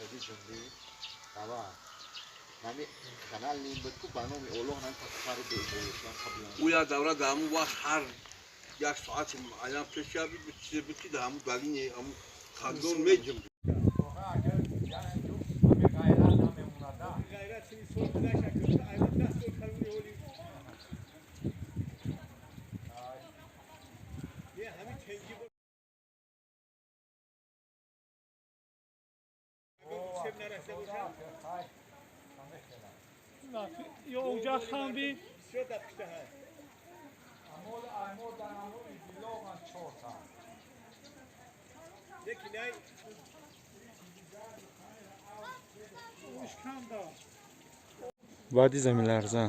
Мешади ҷунбӣ баба нами канал ним буд ку ба номи Оллоҳ нами пасхари беиболошан қаблан. Ӯ як давра дар ҳамун вақт ҳар як соати муайян пеш явид, чизе буд, ки дар ҳамун долине ҳамун Хатлон меҷунбид. Ғайрат сини сол гузашта, ки 10 сол калони ҳоли. Не, ҳамин тенҷи бо агар нарасида бошад. Ё уҷа хамби. Бисёр дар пушта ҳаст. Лекин най. Ушканда. Баъди заминларза.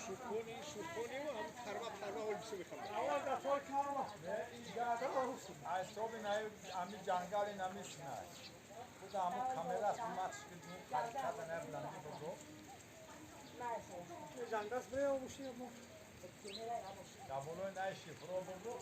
Шукони шукони ҳам карма карма ҳол бисёр мехӯрад. Аввал дар тол карма. Ҳисоби ами ҷангали намешинад. Худа ҳамун камера ҳараката набуданд бузург. Жангас брея уши мо. Дар болои най шифро бурду.